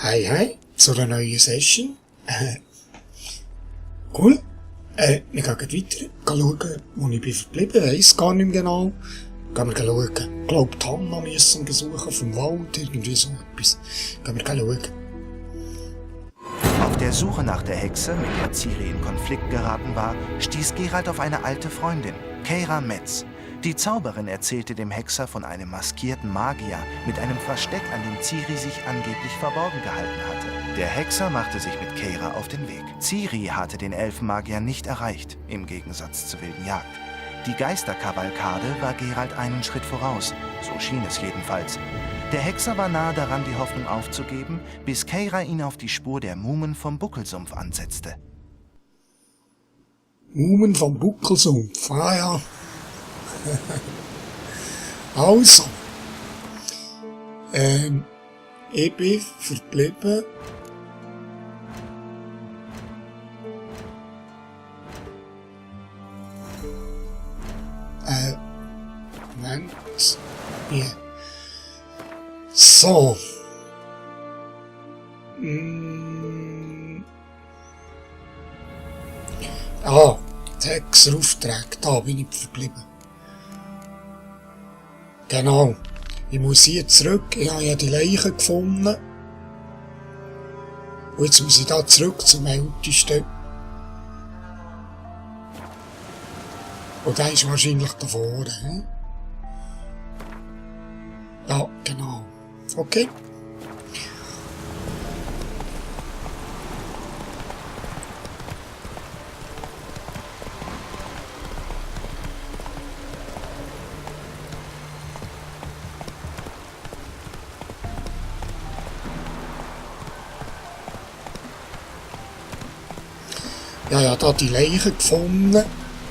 Hi, hi, zu einer neuen Session. Cool. Wir gehen weiter, schauen, wo ich bin verblieben, weiss gar nicht mehr genau. Gehen wir schauen. Ich glaube, die Hanna müssen besuchen vom Wald, irgendwie so etwas. Gehen wir schauen. Auf der Suche nach der Hexe, mit der Ciri in Konflikt geraten war, stieß Geralt auf eine alte Freundin, Keira Metz. Die Zauberin erzählte dem Hexer von einem maskierten Magier mit einem Versteck, an dem Ciri sich angeblich verborgen gehalten hatte. Der Hexer machte sich mit Keira auf den Weg. Ciri hatte den Elfenmagier nicht erreicht, im Gegensatz zur wilden Jagd. Die Geisterkavalkade war Geralt einen Schritt voraus, so schien es jedenfalls. Der Hexer war nahe daran, die Hoffnung aufzugeben, bis Keira ihn auf die Spur der Mumen vom Buckelsumpf ansetzte. Mumen vom Buckelsumpf, ja. Also, ich bin verblieben. Moment, wie? So. Die Hexeraufträge, da bin ich verblieben. Genau. Ich muss hier zurück. Ich habe ja die Leiche gefunden. Und jetzt muss ich da zurück zum Ältesten. Und der ist wahrscheinlich da vorne. Hm? Ja, genau. Okay. Ja, da die Leiche gefunden.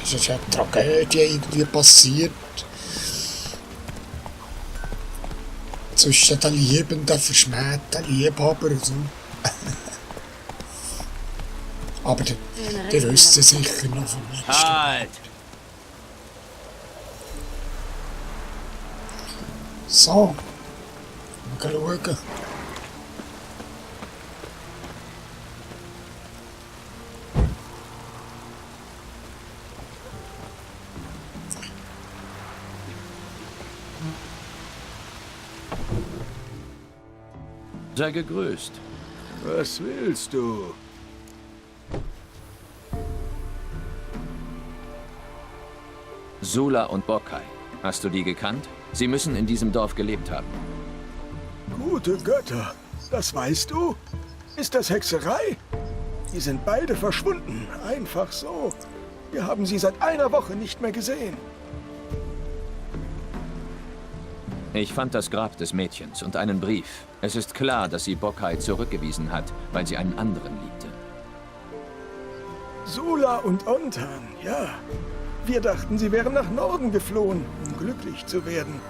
Es ist eine Tragödie irgendwie passiert. Zwischen den liebenden, verschmähten Liebhaber und so. Aber die wissen sicher noch vom letzten. Halt! So. Mal schauen. Sei gegrüßt. Was willst du? Sula und Bokai. Hast du die gekannt? Sie müssen in diesem Dorf gelebt haben. Gute Götter, das weißt du? Ist das Hexerei? Die sind beide verschwunden, einfach so. Wir haben sie seit einer Woche nicht mehr gesehen. Ich fand das Grab des Mädchens und einen Brief. Es ist klar, dass sie Bokai zurückgewiesen hat, weil sie einen anderen liebte. Sula und Ontan, ja. Wir dachten, sie wären nach Norden geflohen, um glücklich zu werden.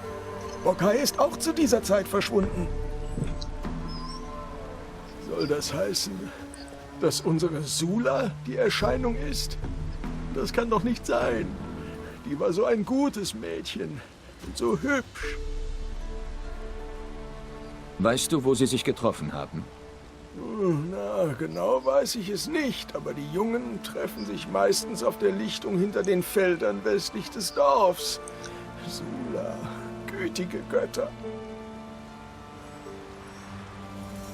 Bokai ist auch zu dieser Zeit verschwunden. Soll das heißen, dass unsere Sula die Erscheinung ist? Das kann doch nicht sein. Die war so ein gutes Mädchen und so hübsch. Weißt du, wo sie sich getroffen haben? Na, genau weiß ich es nicht, aber die Jungen treffen sich meistens auf der Lichtung hinter den Feldern westlich des Dorfs. Sula, gütige Götter.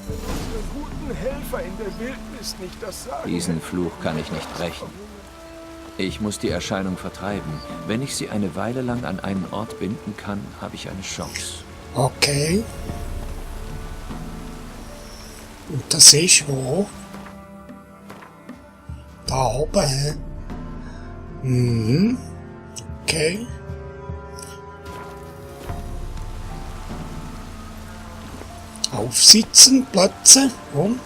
Unsere guten Helfer in der Wildnis nicht das sagen. Diesen Fluch kann ich nicht brechen. Ich muss die Erscheinung vertreiben. Wenn ich sie eine Weile lang an einen Ort binden kann, habe ich eine Chance. Okay. Und das ist wo? Da oben, hä? Mhm. Okay. Aufsitzen, Plätze. Und?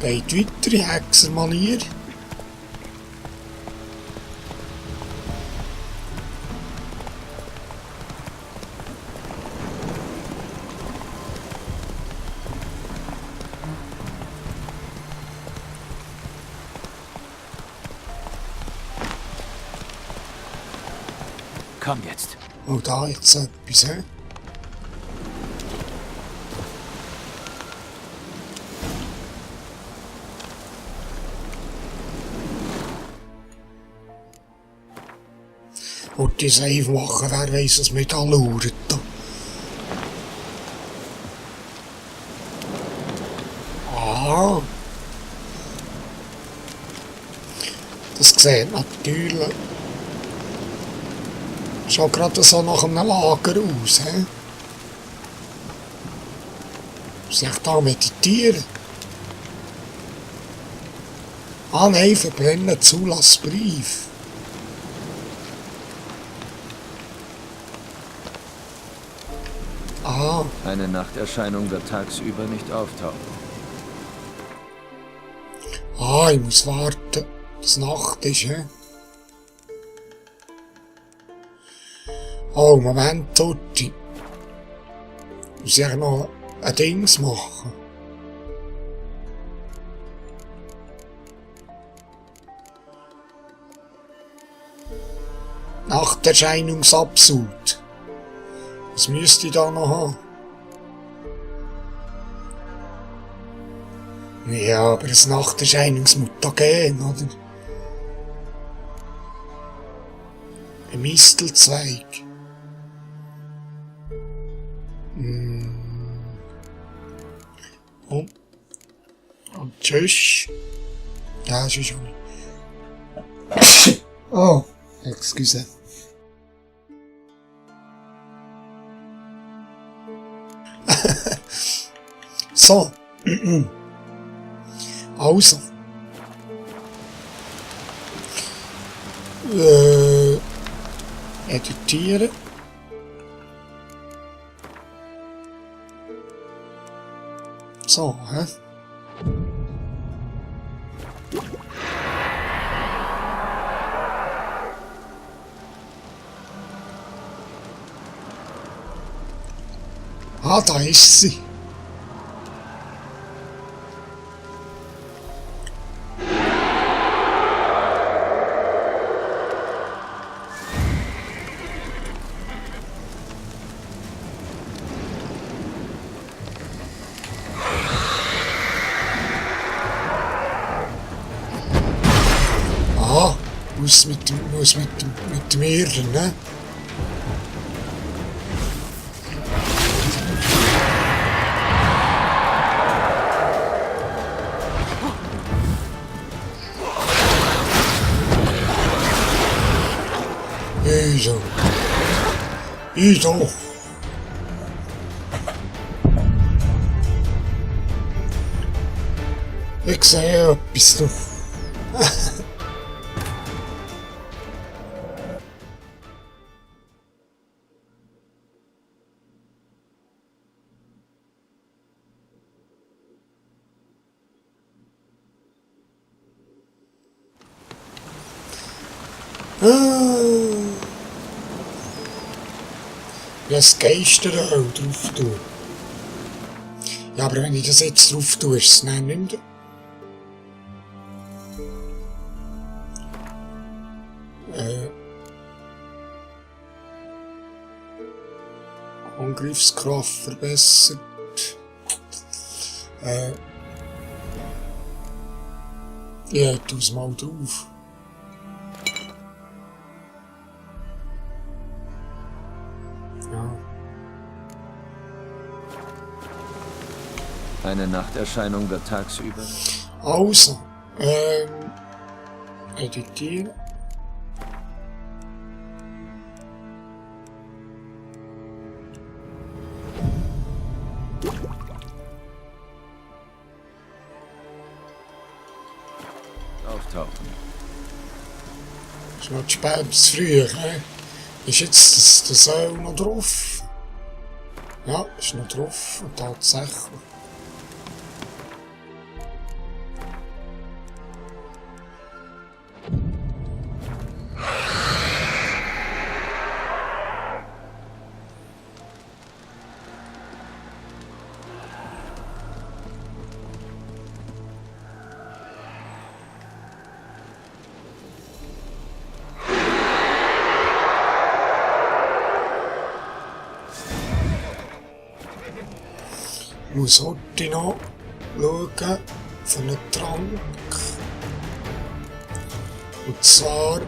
Geht weiter in Hexermanier. Komm jetzt. Oh, da jetzt etwas, hä? die Save machen, wer weiss, was mit anlauert. Ah. Das sieht natürlich schon gerade so nach einem Lager aus, hä? Muss ich da meditieren? Ah nein, verbrennen Zulassbrief. Ah, Eine Nachterscheinung wird tagsüber nicht auftauchen. ich muss warten, bis Nacht ist, hä? Oh, Moment, Tutti. Muss ich noch ein Dings machen? Nachterscheinungsabsud. Was müsste ich da noch haben? Ja, aber ein Nachterscheinungsmutagen, oder? Ein Mistelzweig. Und tschüss. Ja, ist schon. Oh, excuse. So. Also. Editieren. So, hä? Ah, da ist sie. Muss mit dem Irren, ne? Ido. Ich sehe etwas, du. Das Geisteröl drauf tun. Ja, aber wenn ich das jetzt drauf tue, ist es dann nicht mehr. Angriffskraft verbessert. Ja, ich tue es mal drauf. Eine Nachterscheinung wird tagsüber. Also, editieren. Auftauchen. Ist noch zu spät, zu früh, hä? Ist jetzt das Öl noch drauf? Ja, ist noch drauf, und tatsächlich. Ich muss heute noch schauen für einen Trank. Und zwar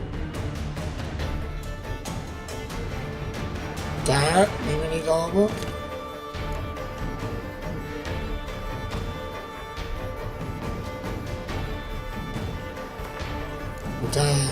Den nehme ich nicht aber. Und den.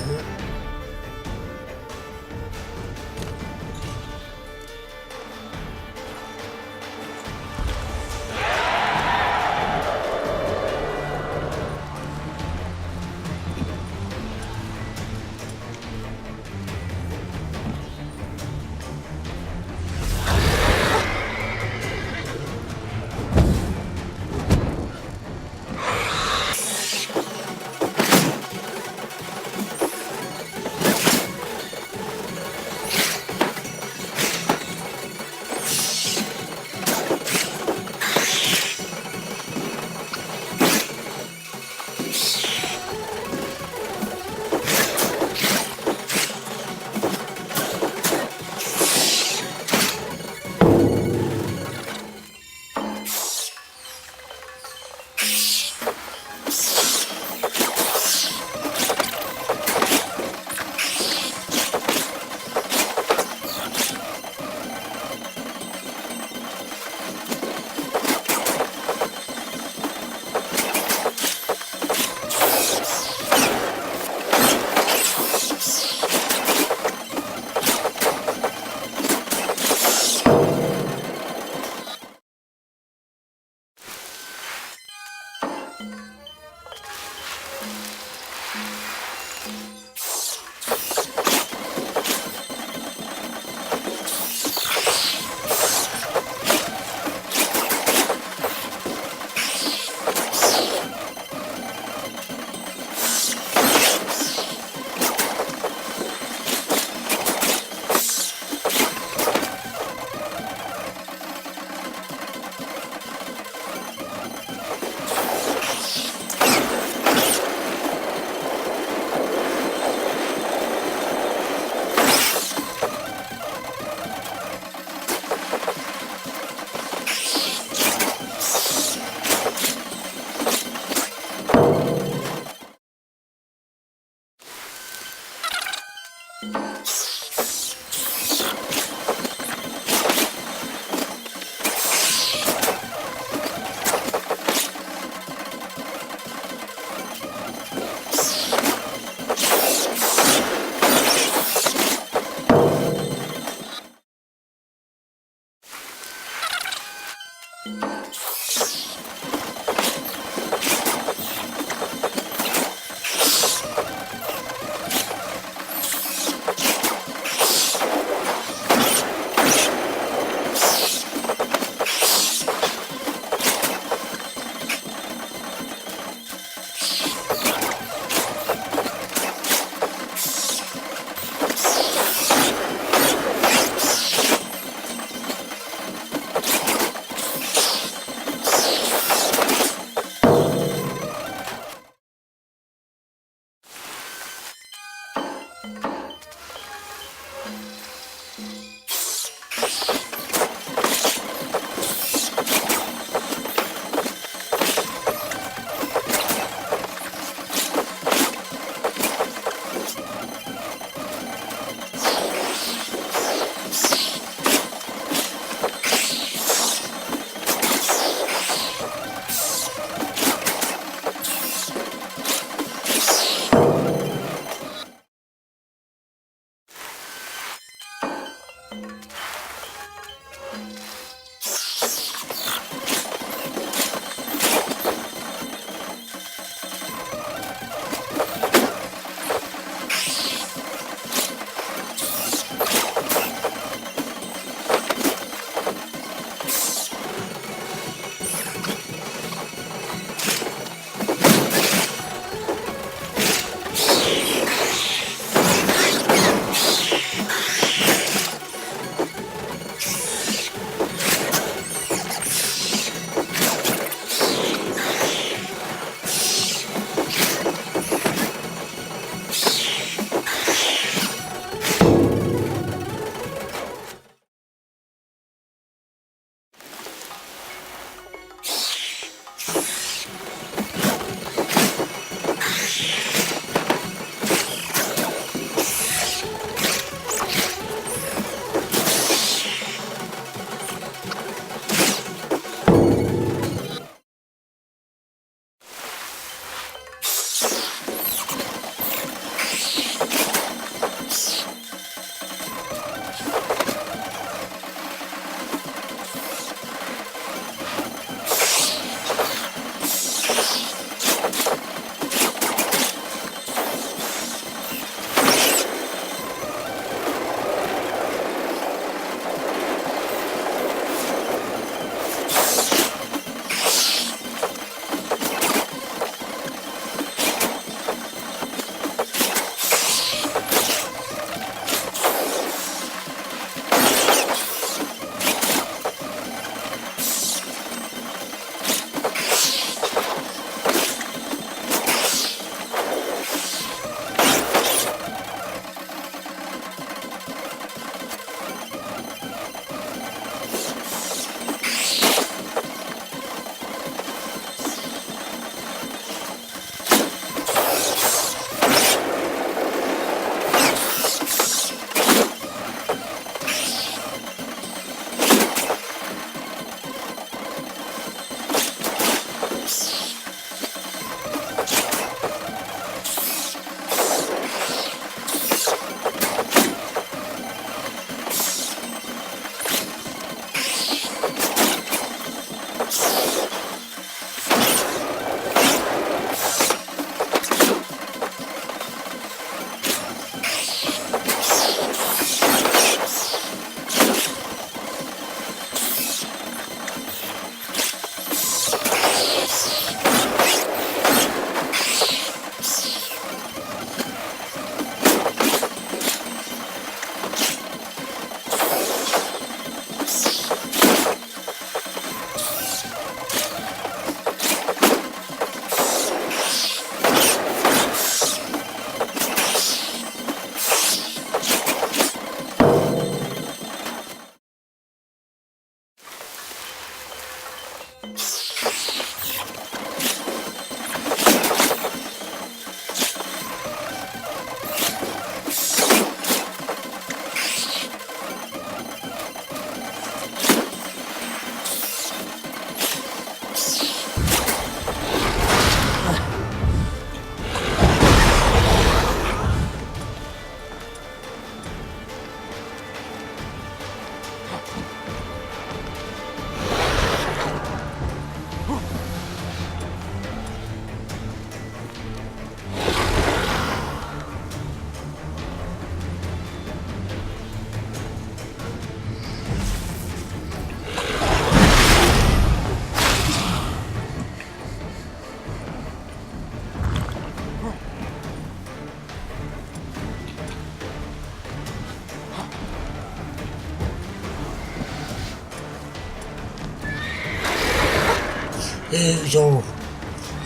Ja,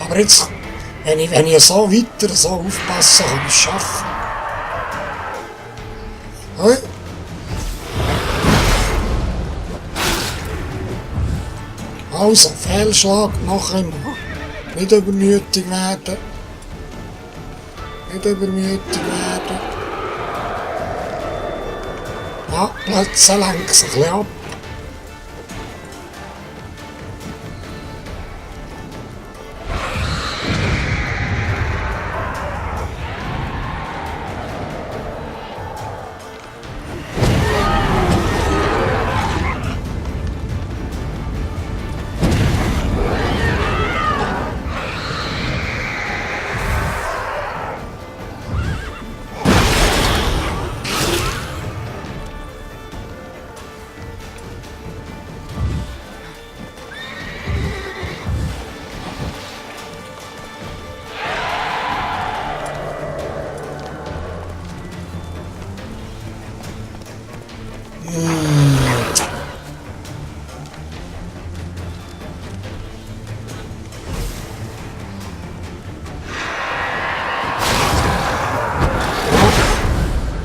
aber jetzt, wenn ich so weiter so aufpasse, kann ich es schaffen. Hey. Also, Fehlschlag noch einmal. Nicht übermütig werden. Nicht übermütig werden. Ja, Plätze lenken sich ein bisschen ab.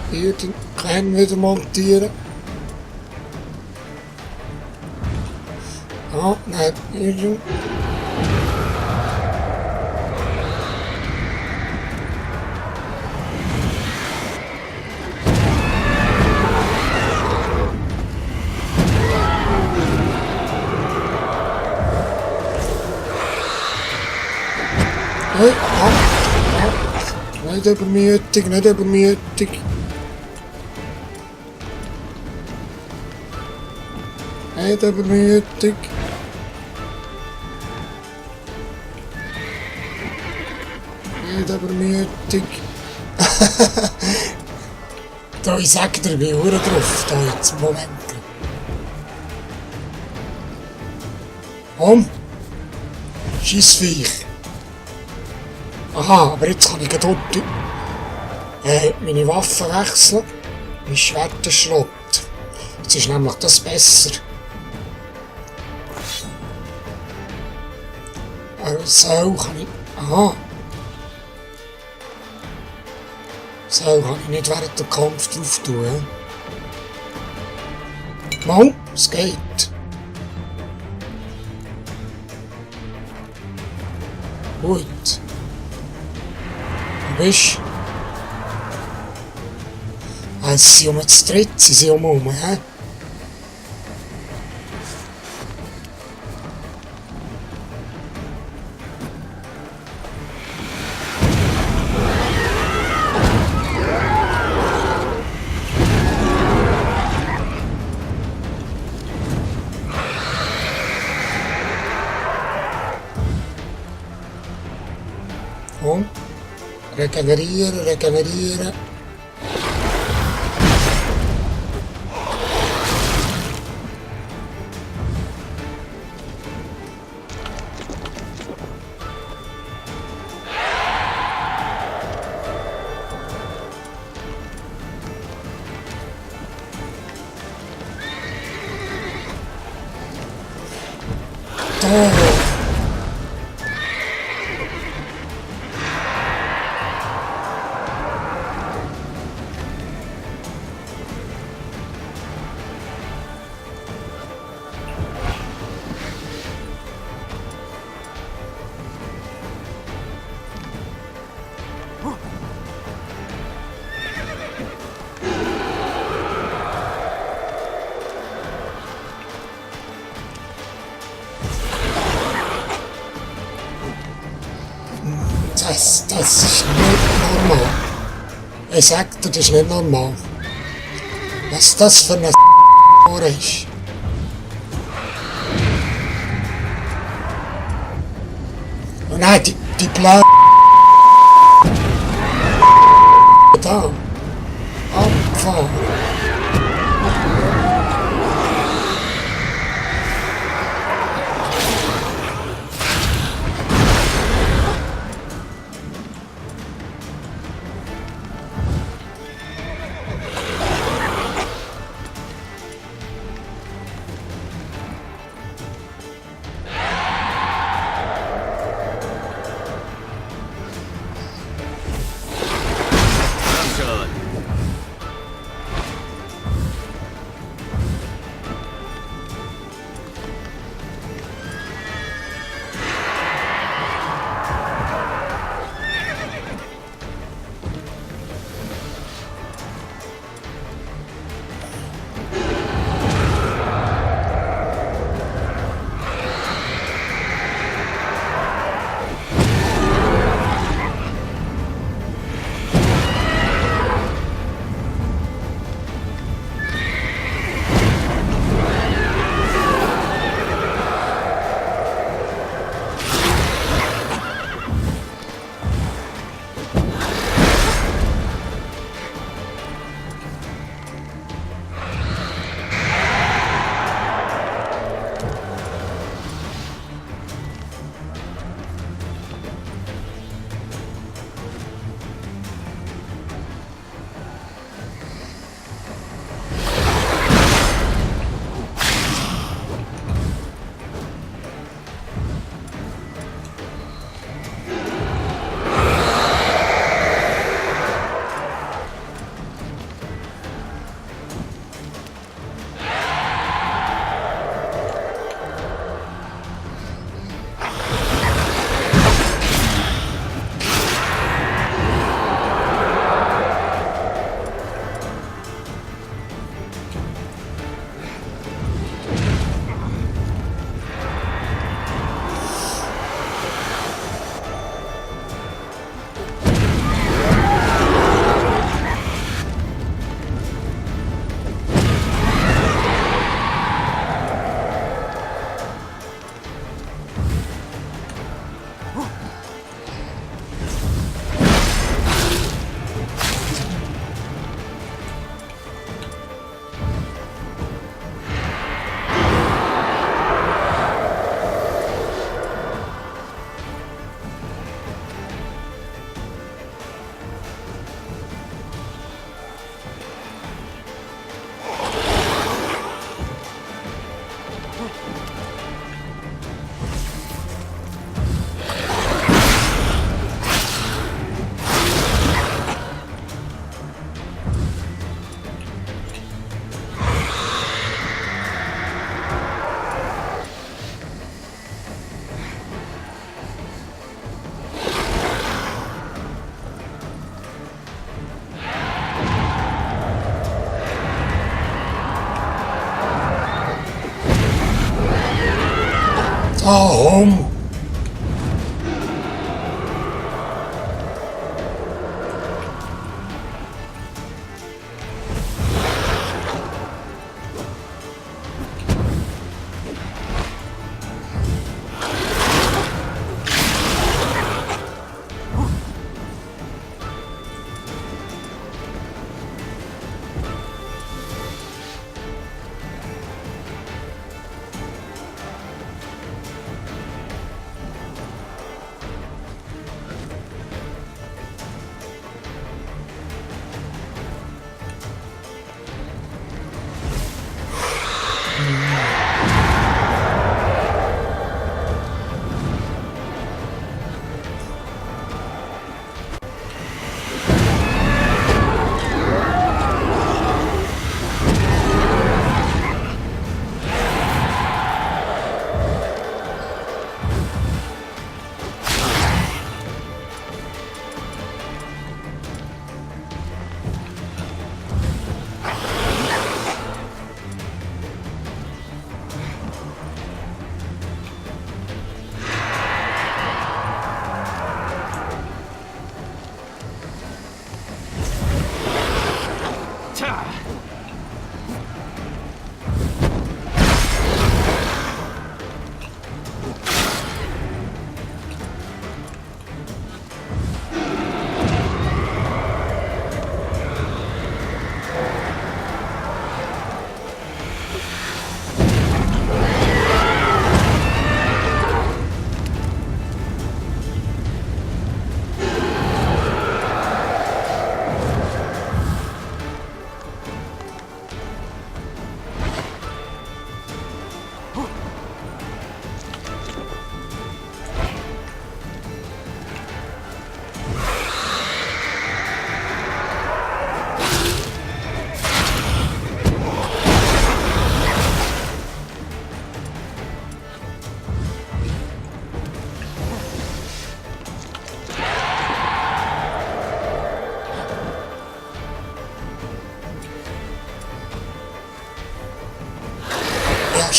Hier den Kran wieder montieren. Ja, nein, hier. Hey, ja. Nicht übermütig, nicht übermütig. Nicht übermütig. Nicht übermütig. Da, ich sag dir, ich bin hure drauf, da jetzt im Moment. Scheissviech. Aha, aber jetzt kann ich gerade meine Waffe wechseln. Mein Schwert ist Schrott. Jetzt ist nämlich das besser. So kann ich... Aha. So kann ich nicht während dem Kampf drauf tun. Mal, es geht. Gut. Du bist... Sie sind um das Dritte, sie sind hä? Und regenerieren, regenerieren. Da. Das ist nicht normal. Ich sag dir, das ist nicht normal. Was das für eine ist. Und nein, die blöde da. Abfahren. Warum?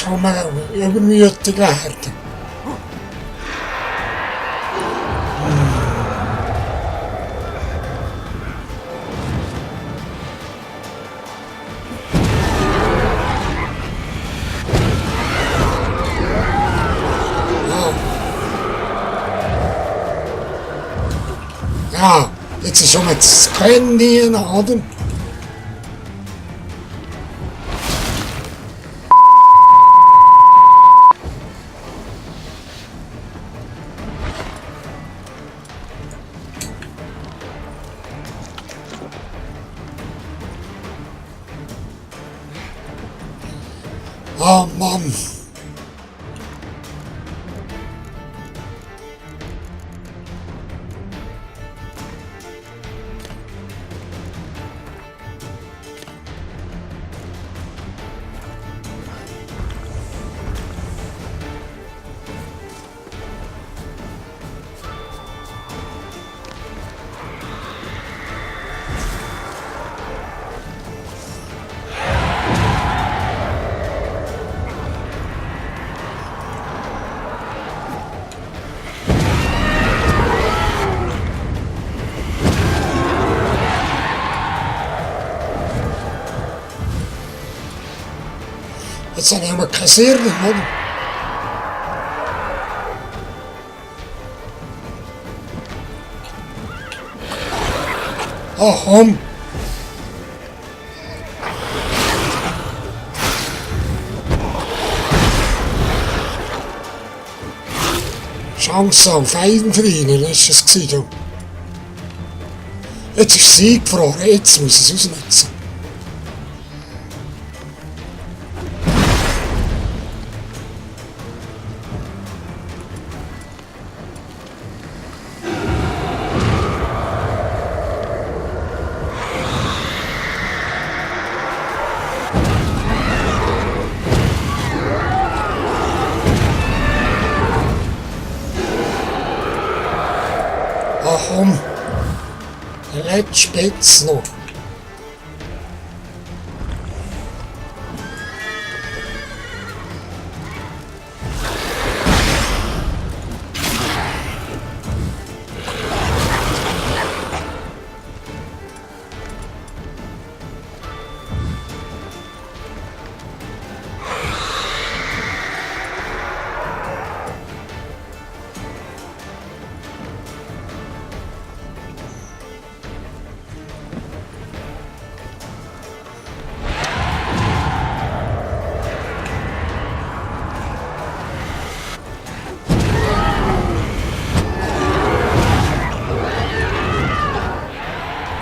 kann man auch übermütig werden. Ja, jetzt ist schon mal das Candy, oder? Oh Mann. Jetzt habe ich mal kassiert, oder? Ach komm! Chance auf Eigenfrieden ist es gewesen. Jetzt ist sie gefroren, jetzt muss ich es ausnutzen. Ach komm, der letzte Spitz noch.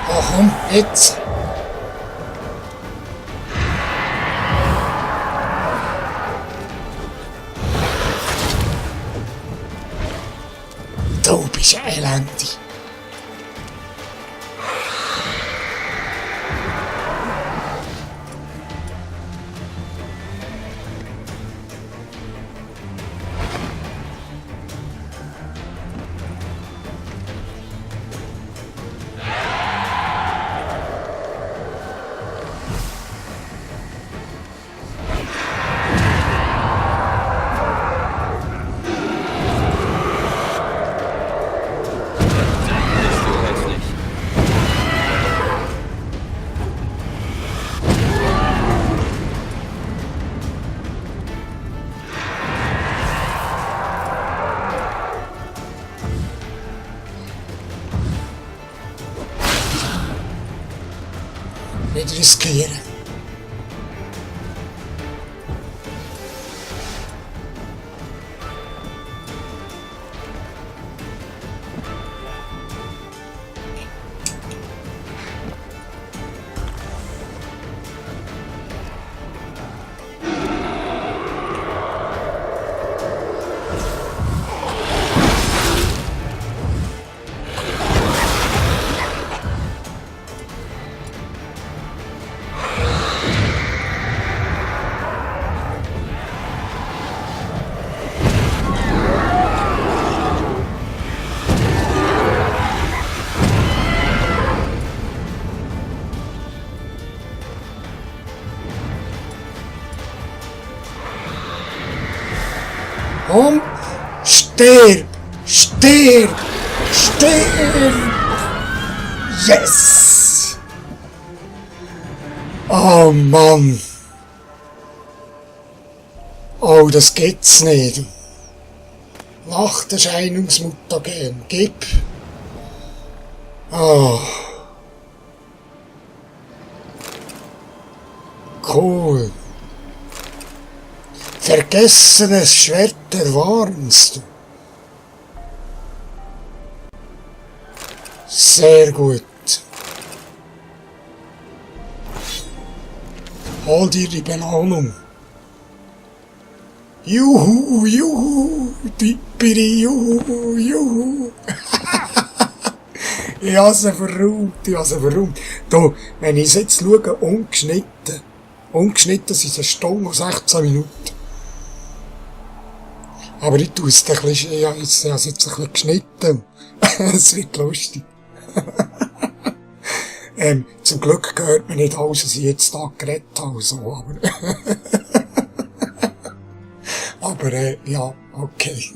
Ach komm, jetzt. Du bist elendig. Nicht riskieren. Komm, stirb! Stirb! Stirb! Yes! Oh Mann! Oh, das geht's nicht. Nachterscheinungsmutagen, gib! Oh. Cool. Vergessenes Schwert der Warnst du. Sehr gut. Hol dir die Belohnung. Juhu, juhu, Pippiri, juhu, juhu. Ich habe sie verräumt. Da, wenn ich es jetzt schaue, ungeschnitten sind es eine Stunde und 16 Minuten. Aber ich tue es ein bisschen, ich habe es jetzt ein bisschen geschnitten. Es wird lustig. Zum Glück gehört mir nicht alles, was ich jetzt da geredet habe, so, aber ja, okay.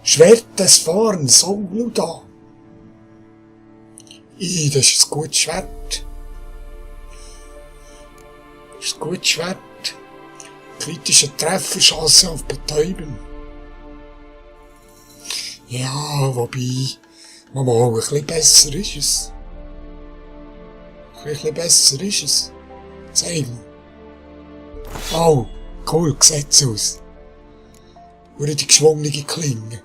Schwert des Fahrens, so, schau da. Das ist ein gutes Schwert. Das ist ein gutes Schwert. Kritische Trefferchance auf Betäuben. Ja, wobei, mal ein bisschen besser ist es. Ein bisschen besser ist es. Zeig mir. Oh, cool, sieht's aus. Oder die geschwungene Klinge.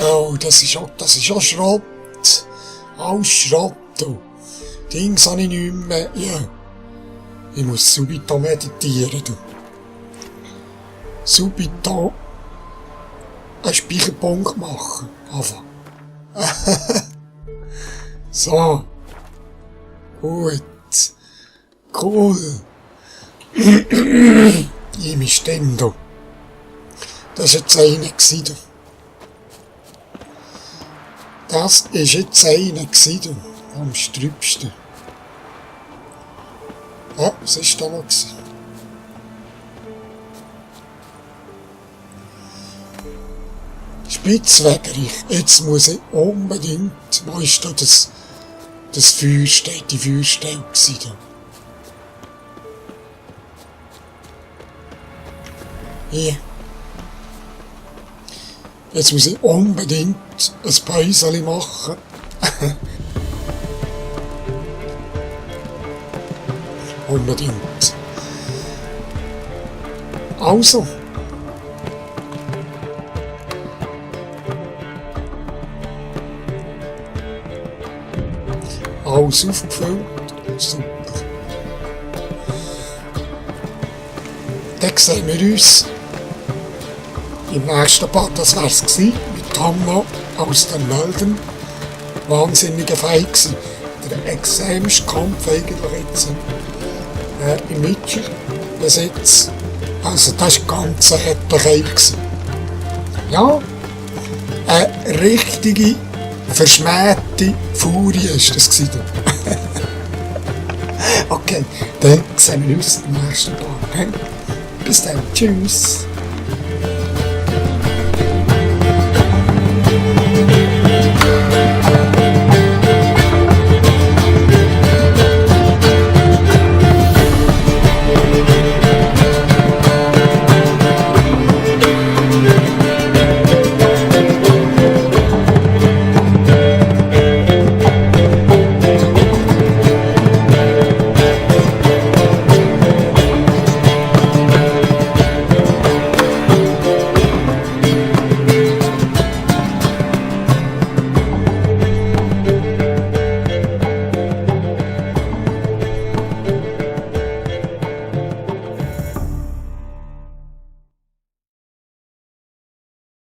Oh, das ist auch Schrott. Alles Schrott, du. Dings habe ich nicht mehr, ja. Ich muss subito meditieren, du. Subito einen Speicherpunkt machen. Anfangen. So. Gut. Cool. Meine Stimme, du. Das war jetzt einer gewesen, du. Das war jetzt einer gewesen, du. Am strübsten. Ja, was war da noch gewesen? Spitzwegerich. Jetzt muss ich unbedingt, wo ist da das Feuer steht, die Feuerstelle gewesen da. Hier. Jetzt muss ich unbedingt ein Päuschen machen. Unbedingt. Also. Alles aufgefüllt. Super. Dann sehen wir uns im nächsten Part. Das wär's gewesen. Mit Hanna aus den Wäldern. Wahnsinniger Fight gewesen. Der extremste Kampf eigentlich jetzt im Witcher bis jetzt. Also das war ganz harter Kampf gewesen. Ja, eine richtige verschmähte Furie war das gewesen. Okay, dann sehen wir uns im nächsten Part. Bis dann, tschüss.